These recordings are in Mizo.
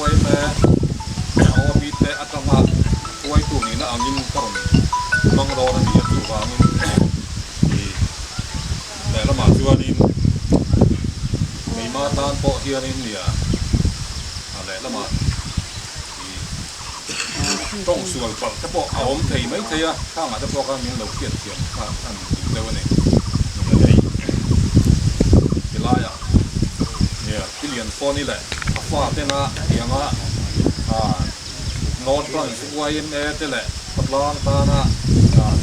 Yma OB te atanga hruaitu nihna angin ka rawn hmang dawn a ni a, chuvangin ih lehlamah chuanin keimah tan pawh hianin nia a lehlamah ih tawng sual palh te pawh a awm thei mai thei a, khangah te pawh khan min lo hriat thiam kha a ni duh deuh a ni. Nia hei tilaiah nia Pi Lianfawni leh a fa tena tianga North Branch yma te leh khawtlang tana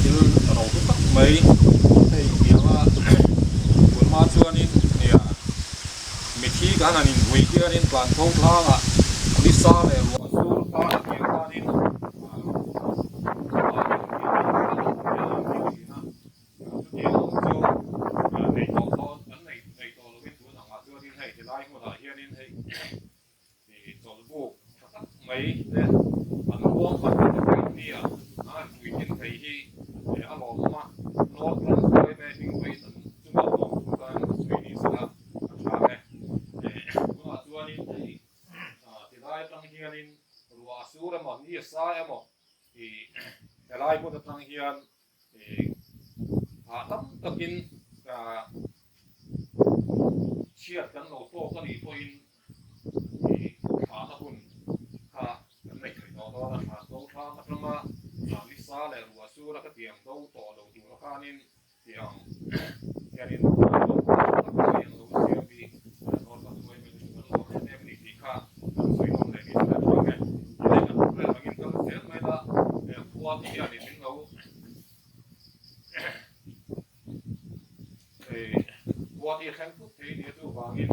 thil ro hlu tak mai hei tianga tunhma chuanin nia Mithi kan han invuih hianin tlan tho tlangah nisa leh ruah sur karah tiang khanin chutiang ang chu nei tawh dawn an nei nei tawh lovin tun angah chuanin hei tilai hmunah hianin hei ih chawlhbuk tha tak mai te an huang khat te pawh nia an han puitlin thei hi a lawmawm a, North ram khuai te hming pawhin an chungah lawm thu tan sawi ni sela a tha e. Tunah chuanin hei tilai atang hianin ruah a sur emaw ni a sa emaw ih helai hmun atang hian ih hahdam takin chhiat kan lo tawk a nih pawhin ih thlahna hun kha kan neih theih tawh dawn a, thlan do thlam atanga nisa leh ruah sur a ka tiang do tawh lo tur khanin tiang hianin thlan do thlam tak mai an lo siam hi North a hnuai mai chu kan lawm em em a ni tih kha kan sawi nawm leh ni chu a chuang e. Hei kan vel angin kal zel mai la khua te hianin min lo Hei khua hi a thleng thut thei nia chuvangin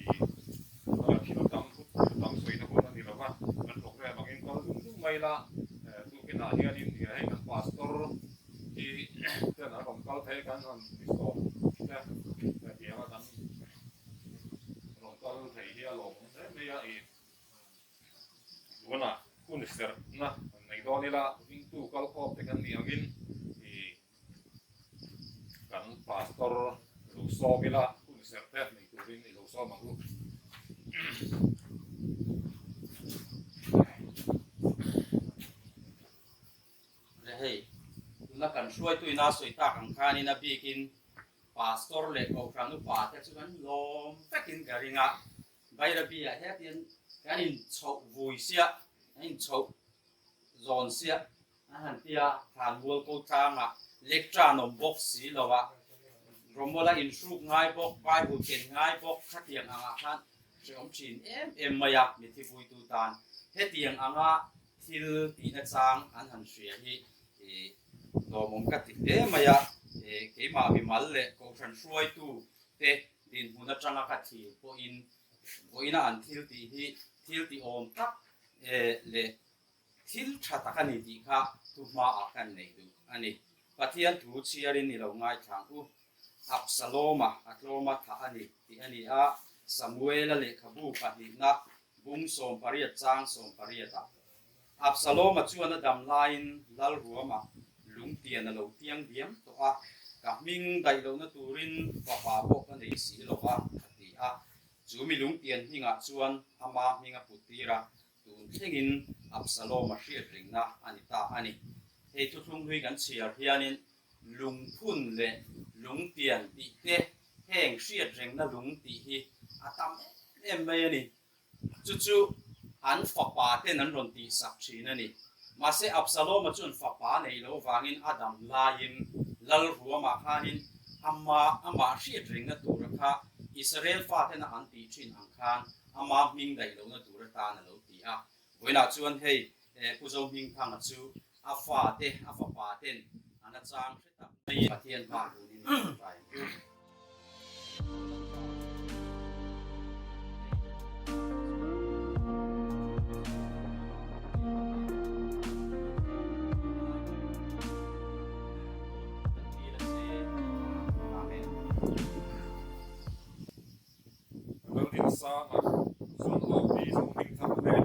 ih thil tam thut tam sawina hun a ni lo va, kan program angin kal zung zung mai la, tukinah hianin ih hei kan pastor hi ten an rawn kal phei kan han mi sawm te hetianga kan rawn kal thei hi a lawmawm hle mai a ih tunah hun serhna han nei dawn ila ringtu kalkhawm te kan nih angin ih Kan pastor lo sawm ila hun serh te nei turin i lo sawm ang u. Le hei, tuna kan hruaituin a sawi tak ang khanin a bikin pastor leh kohhran upa te chu kan lawm vekin ka ring a, Bairabi-ah hetin kan inchhoh vui siah, kan inchhoh zawn siah A han ti a, thlan mual ko tlangah lectra an awm bawk si lo a, Romawla inhruk ngai bawk, Bible ken ngai bawk khatiang angah khan hrehawm thin em em mai a, mithi vuitu tan hetiang anga thil tihna chang an han hria hi lawmawm ka ti hle mai a, keimah mimal leh kohhran hruaitu te dinhmun atanga ka thlir pawhin vawiina an thil tih hi thil tihawm tak leh Thil tha tak a ni tih kha thu hmaah kan neih duh a ni. Pathian thu chhiarin i lo ngaithlang u. Absaloma a tlawma thah a ni tih a ni a, Samuela lehkhabu pahnihna bung 18 chang 18 ah. Absaloma chuan a dam laiin Lalruama lungtian a lo tiang diam tawh a, ka hming daih lohna turin fapa pawh ka nei si lo va, a ti a. Chu mi lungtian hmingah chuan ama hming a put tir a, Tun thlengin Absalom-a hriat ringna a ni ta a ni. Hei thuthlung hlui kan chhiar hianin lungphun leh lungtian tih te, heng hriat rengna lung tih hi a tam em em mai a ni. Chu chu an fapa ten an rawn tihsak thin a ni. Mahse Absalom-a chuan fapa nei lo vangin a dam laiin Lalruama khanin ama amah hriat rengna tura kha Israel fatena an tih thin ang khan Ama hming daih lohna tur atan a lo ti a. Vawiinah chuan hei Pu Zohmingthanga chu a fate, a fapa ten an a chang hre tak mai Pathian hma hunin a lo tlai ang u. Laldinsanga chuan aw pi zo hming thang te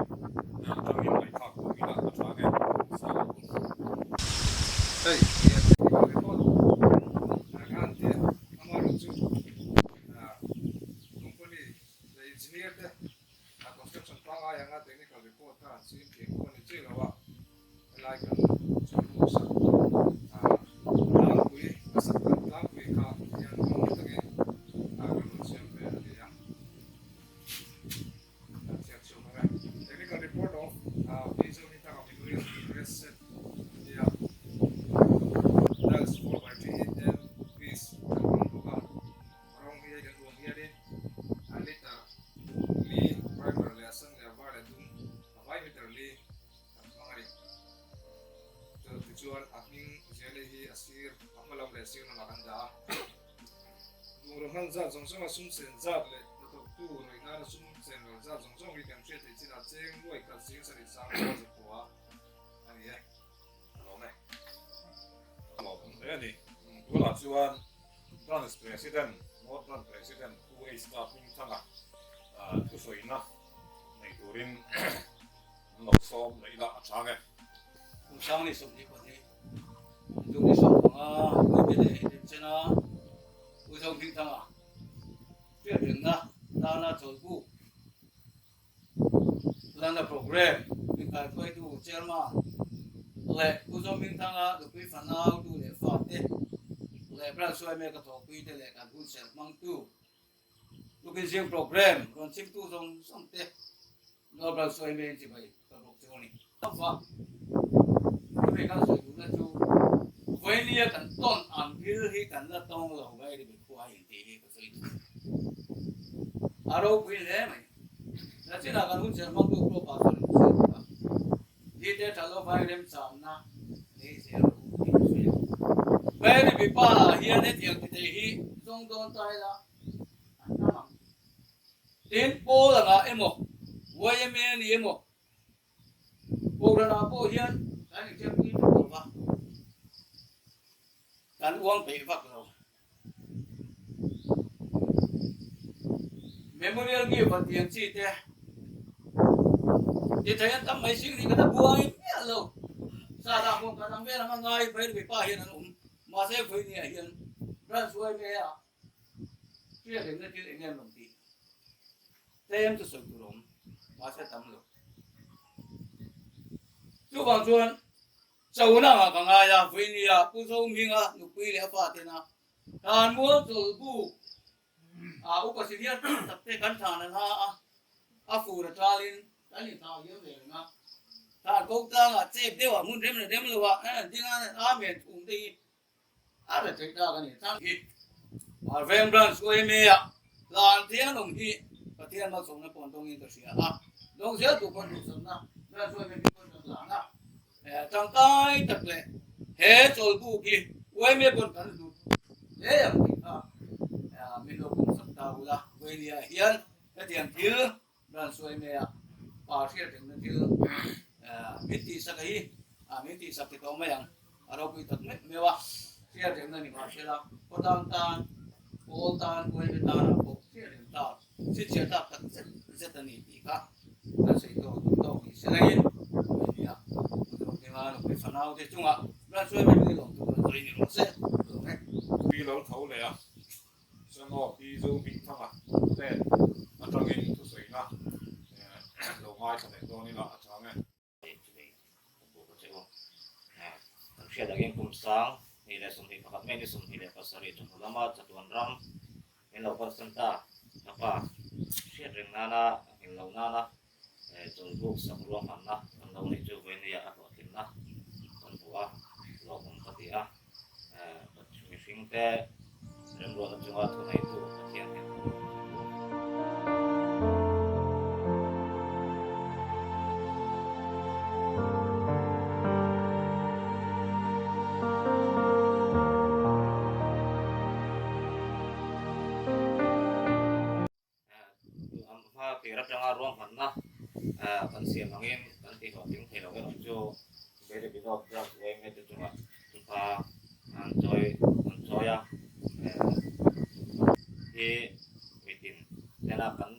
atangin ngaihthlak tur ila a tha nge Sanga. Hei he technical report ah khan te amaherawh chu company leh engineer te construction pangngai anga. technical report kha an sim thiam pawh a ni chiah lo a, helai kan chawlhbuk sak tlangpui a sak kan tlangpui kha hian hmang takin kan rawn siam ve a ni a. Kan chhiat chhuak ang e. Technical report of Mizo Hmingthanga Memorial Press Set a ni a. Tiles 4 by 3 8 M piece kan hmang bawk a. Rawng hi hei kan uang hianin a liter li primer leh a sen leh a var leh a dum a vai meter li kan hmang a ni. Tichuan a hming ziahna hi a sir a hma lam leh a sir lamah kan dah a. Bungraw hman zat zawng zawnga sum sen zat leh hnathawktu rawih nana sum sen ral zat zawng zawng hi kan hriat theih chinah cheng nuai khat zing sarih sang pawh a zapua a ni e. A lawm e. A lawmawm hle a ni. Tunah chuan Branch President, North Branch President Pu H. Staff Hmingthanga thusawina nei turin an lo sawm leh ila a chang e. Kum sang ni 22 Tum ni 15 Puite leh Remchena Pu Zohmingthanga hriat rengna tana chawlhbuk lana program inkaihruaitu Chairman leh Pu Zohmingthanga nupui fanau tu leh fate leh Branch hruai mek a thawhpuite leh kan hunserh hmangtu Tukin zing program rawn chhimtu zawng zawng te Nobel sawi mai in chibai ka bawk chu a ni. Ava chumi kan sawi duhna chu Vainia kan tawn ang thil hi kan la tawng lo vai ri khua in tih hi ka sawi duh. A ropui hle mai. Nachinah kan hun cher hmangtu pawh pastor in sawi duh a. Nite tha lo vai remchanna nei zel rawh u tih ka sawi a. Vai ri mipa ah hian hetiang ti thei hi zawng dawn ta ila an tam ang. Tin, Paul anga emaw, YMA ni emaw, Kohhranah pawh hian kan inhriatpui vak lo va, kan uang peih vak lo. Memorial gift a tiang chi te ti thei an tam mai sing nih ka ta buai miah lo. Sarah pawh kan ang vel anga ngai Bhairavi pa hian an awm. Mahse, Vawinia hian branch YMA ah Hriat engna thil eng nge an rawn tih? Tlem chu sawi tur a awm, mahse a tam lo. Chuvang chuan chona ah ka ngai a, Vawinia Pu Zohminga nupui leh a pa tena tan mual chawlhbuk ah upa senior tak tak te kan than a hla a, a fur a talin kan inthah hiam ve reng a. Than ko tlangah chep deuhah hmun rem leh rem loah ding a amen thum te hi A la theih tak a ni. Chang hi Veng Branch YMA ah hlan thiang awm hi Pathian malsawmna pawh an dawngin ka hria a, dawng zel tur pawn duhsakna Branch YMA hi pawn kan hlan a, tangkai tak leh he chawlhbuk hi YMA pawn kan hlut hle ang tih kha min lo pawmsak ta ula, Vawinia hian hetiang thil Branch YMA ah pa hriat rengna thil min tihsak hi min tihsak ti tawh mai ang. A ropui tak meuh meuh a, hriat rengna ni mah sela, khawtlang tan, pawl tan, uaime tanah pawh hriat reng tak, chhinchhiah tlak tak zet zet a ni tih kha kan sawi tawk duh tawk ni se langin a ni a. Motor hminga nupui fanau te chungah branch uaime hming lawm tur an sawi ni rawh se, lawm e. Pi lo tho leh a, Seno Pi Zo Hmingthanga hnen atangin thusawiina lo ngaithla leh dawn ila a chang e. Kan hriat angin kum 2021 May ni 27 chawhnu lama chatuan ram min lo kalsan ta ka pa hriat reng nana a nghilh loh nana chawlhbuk sak ruahmanna kan lo neih chu vawinia a hlawhtlinna kan hmu a lawmawm ka ti a mihringte remruatna chunga thuneitu Pathian hian Hma tir atanga ruahmanna kan siam angin kan tihhlawhtling thei lo erawh chu Very Vinod Branch yma te chungah thupa an chawi an chawi a hi mitin tena kan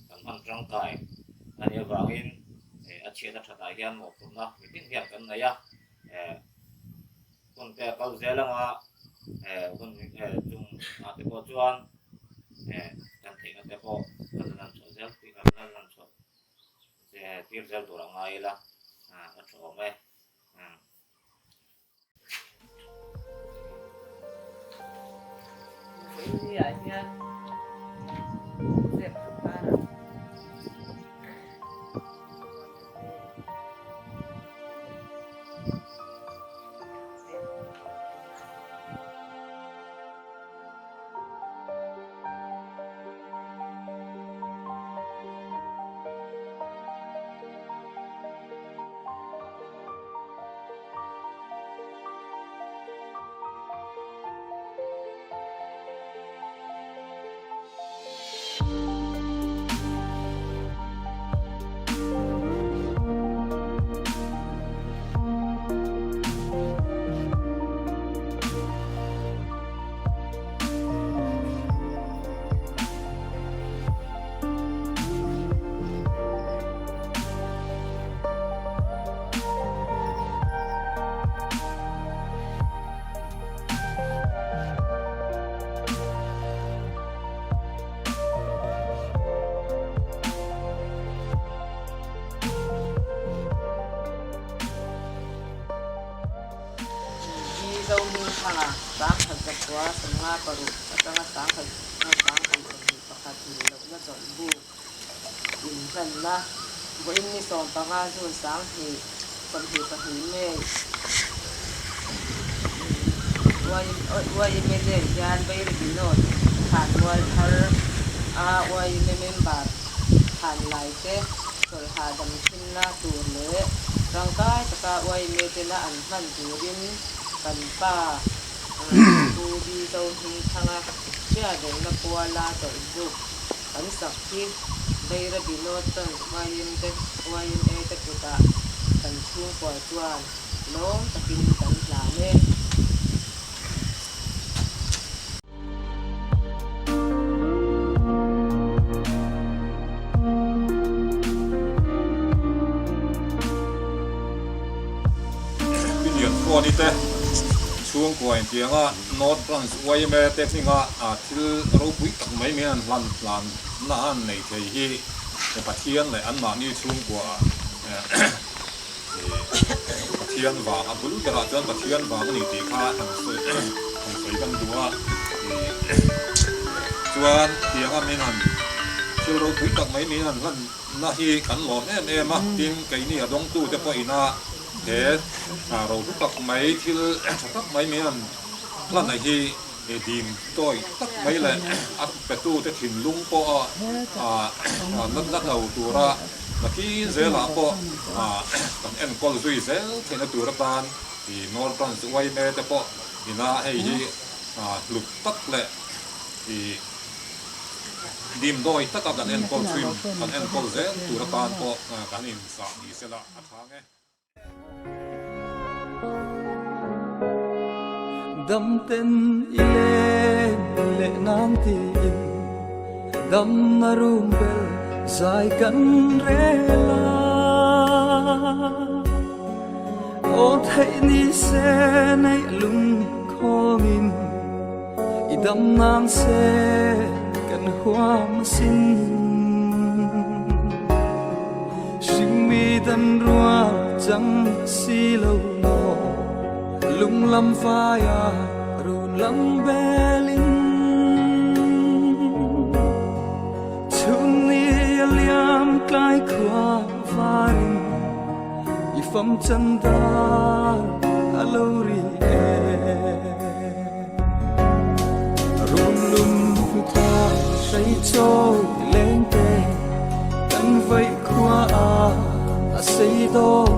kan hman tangkai a nih avangin a chhiat a thatah hian mawhphurhna mitin hian kan nei a. Hun te a kal zel anga hun chung ah te pawh chuan kan theihna te pawh kan la lan chhuah zel tih kan la lan chhuah tir zel tur a ngai ila a tha awm e. India hian zep karah. Pi Zohmingthanga, 1956 atanga 1921 lohna chawlhbuk inhlanna vawiin ni 15 June 2022 May YMA hian Bairabi North Thlanmual thar a YMA member thlan lai te chawlh hahdam thinna tur leh tangkai taka YMA tena an hman turin kan pa Pu Bizo Hmingthanga hriatrengna kuala chawlhbuk kan sak hi Bairabi North Branch YMA te kutah kan chhungkua chuan lawm takin kan hlan e. Pi Lianphuani te chhungkua intianga North Branch yma te hminga thil ropui tak mai mai an hlan hlan na an nei thei hi Pathian leh anmahni chhungkua Pathian vang a bul berah chuan Pathian vang a ni tih kha han sawi han sawi kan duh a chuan tianga min han thil ropui tak mai min han hlan na hi kan lawm em em a tin keini a dawngtu te pawh ina he rohlu tak mai thil tha tak mai min han hlan a hi dim tawi tak mai leh a petu te thinlung pawh a natna hlo tura Nakin zelah pawh kan enkawl zui zel theihna tur atan i North Branch yma te pawh ina hei hi hlut tak leh i dimdawi taka kan enkawl thin kan enkawl zel tur atan pawh kan inzah ni sela a tha ang e. Damten i len leh nan tiin damna rum bel zai kan rel a. Aw theih ni se neih lung khawngin i dam nan se kan huam asin. Hringmi dan rual chang si lo maw lung lam faia run lam belin chhun ni a liam tlai khua varin i fam chan dar a lo ri e run lum tha hrei chawi leng te kan vaih khua a a sei dawn